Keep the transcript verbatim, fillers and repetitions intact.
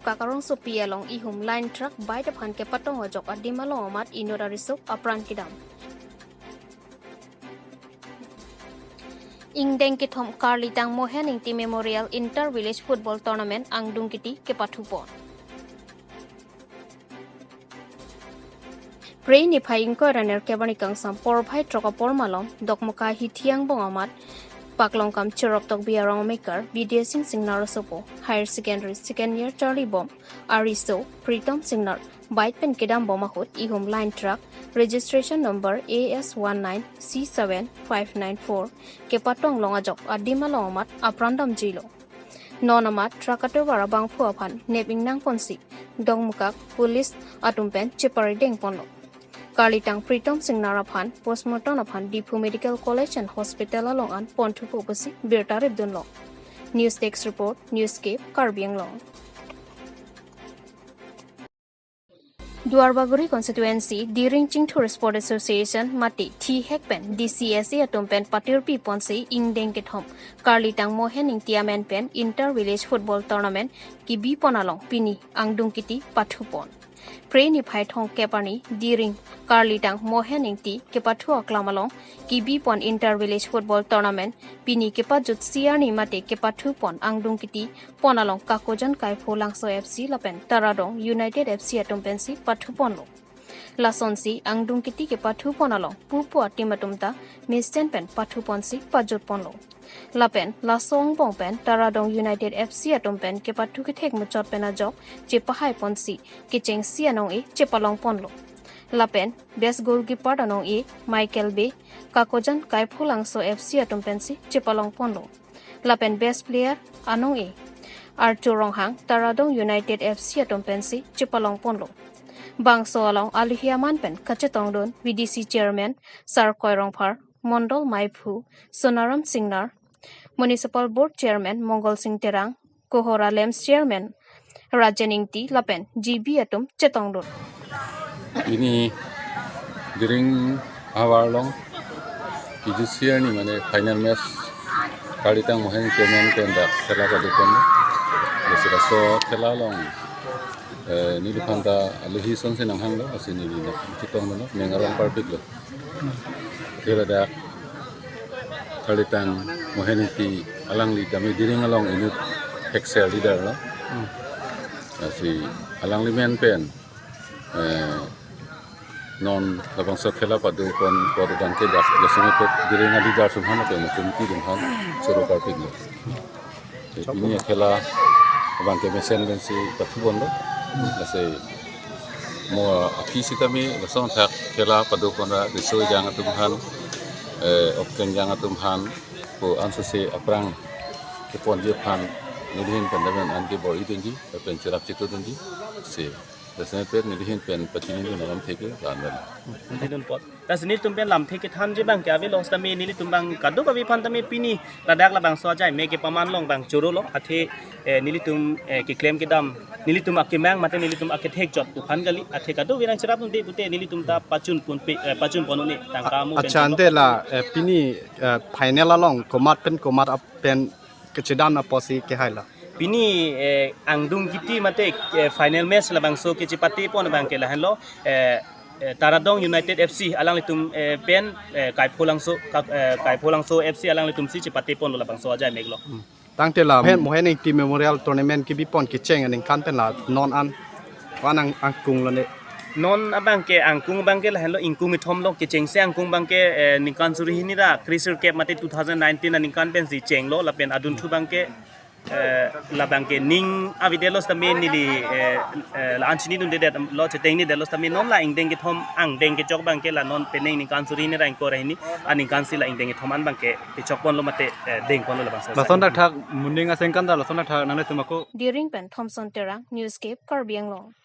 Kakarongsopi along ihum line truck bike aphan kepatong ajok adim along amat inut arisok apran kedam. Ingdeng kethom Karlitang Mohen Ingti Memorial Inter Village Football Tournament angdung kiti kepathupon. Phre niphai ingkoi ra nerkep arni kangsam porphai throk apor malom Dokmoka Hithi angbong amat Paklongkam Cherop Tokbi arong amekar Bidya Sing Singnar asopo Higher Secondary Second Year charlibom ariso Pritom Singnar bike pen kedambom ahut ihum line truck registration number A S one nine C seven five nine four kepatong long ajok adim along amat apran damjilo. Non amat truck atovar abangphu aphan nep ingnangponsi Dokmoka police atum pen cheparidengponlo. Karlitang Pritom Singnar aphan postmortem aphan Diphu Medical College and Hospital along an ponthupo pusi birta ripdunlo. News Desk Report, Newscape, Karbi Anglong. Duarbagori Constituency Diring Chingthur Sport Association mate thihek pen D C S A atum pen patirpiponsi ingdeng kethom Karlitang Mohen Ingti amen pen Inter Village Football Tournament kebipon along pini angdung kiti pathupon. Phre niphai thomkep arni Diring Karlitang Mohen Ingti kepathu aklam along kebipon Inter Village Football Tournament pini kepajutsi arni mate kepathupon angdung kiti pon along Kakojan Kaipho Langso F C lapen Taradong United F C atum pensi pathuponlo. Lasonsi angdung kiti kepathupon along pupu ateam atum ta mesen pen pathuponsi pajutponlo. Lapen laso angbong pen Taradong United F C atum pen kepathu kethek muchot pen ajok chepahaiponsi kechengsi anong-e chepalongponlo. Lapen best goalkeeper anong-e Michael Bey, Kakojan Kaipho Langso F C atum pensi chepalongponlo. Lapen best player anong-e Arthur Ronghang, Taradong United F C atum pensi chepalongponlo. Bangso along alohi aman pen kachetongdun V D C Chairman Sarkoi Rongphar, Mondol Maiphu Sonaram Singnar, Municipal Board Chairman Mongol Sing Terang, Kohora LAMPS Chairman Rajen Ingti lapen G B atum chetongdun. Pini Diring ahavar along kejutsi arni mane final match Karlitang Mohen Ingti amen pen dak khela padupon. Lasi laso khela along, eh, neliphan ta alohi asonsi nanghanglo, lasi neli dak chetongdunlo, ning arong parpiklo. Ke ladak Karlitang Mohen Ingti alangli tame Diring along inut heksel leader lo. Hmm. Lasi alangli amen pen, eh, non labangso khela padupon pon abang ke dak jasemet Diring a leader atum aphan pen committee atum aphan choro parpiklo. Te pini akhela abang ke mesen pensi pathuponlo. Lasi mo aphi sitame lason thak khela padupon ra riso ejang atum aphan, eh, okteng jang atum aphan ko ansose aphrang keponji aphan nelihin pen damen an ke bor-idunji, pen cherap chetudunji. Si, jasemet nelihin pen pachinidun alamthe ke dan dan. Nelihin pot. Lasi nelitum pen lamthe kethanji abang ke avelo sitame nelitum abang kadokave aphan tame pini ladak labangso ajaimek kepaman along abang chorolo athe, eh, nelitum, eh, keklem kedam nelitum akemang mate nelitum akethek jot aphan kali athe kadokave nangcherapdunde pute nelitum ta pachunponpe, eh, pachunpon un-e tangka mo pen. Accha, ante la, eh, pini, eh, final along komat pen komat ap pen kechedam apotsi kehailo. Pini, eh, angdung kiti mate, eh, final match labangso kechepatepon abang ke lahenlo, eh, eh, Taradong United F C alanglitum, eh, pen, eh, Kaipho Langso, Ka-, eh, Kaipho Langso F C alanglitumsi chepateponlo labangso ajaimeklo. Hmm. Tangte la Mohen, Mohen Ingti Memorial Tournament kebipon kecheng aningkan pen la non an van ang-, angkung lone. Non abang ke angkung abang ke lahenlo ingkung kethom lo kechengsi angkung abang ke, eh, ningkan suri hini ra krisir kep mate two thousand nineteen aningkan pensi chenglo lapen adunthu abang ke, eh, labang ke ning avedetlo sitame neli, eh, eh, la-an chinidundedetlo chetengnidet lo sitame non la ingdeng kethom angdeng kechok abang ke la non penang ningkan suri hini ra ingkoi ra hini aningkansi la ingdeng kethom an abang ke kechokponlo mate, eh, dengponlo labangso. Lason thakthak moning asengkan ta lason thakthak nanglitum ako. Diring pen Thompson Terang, Newscape, Karbi Anglong.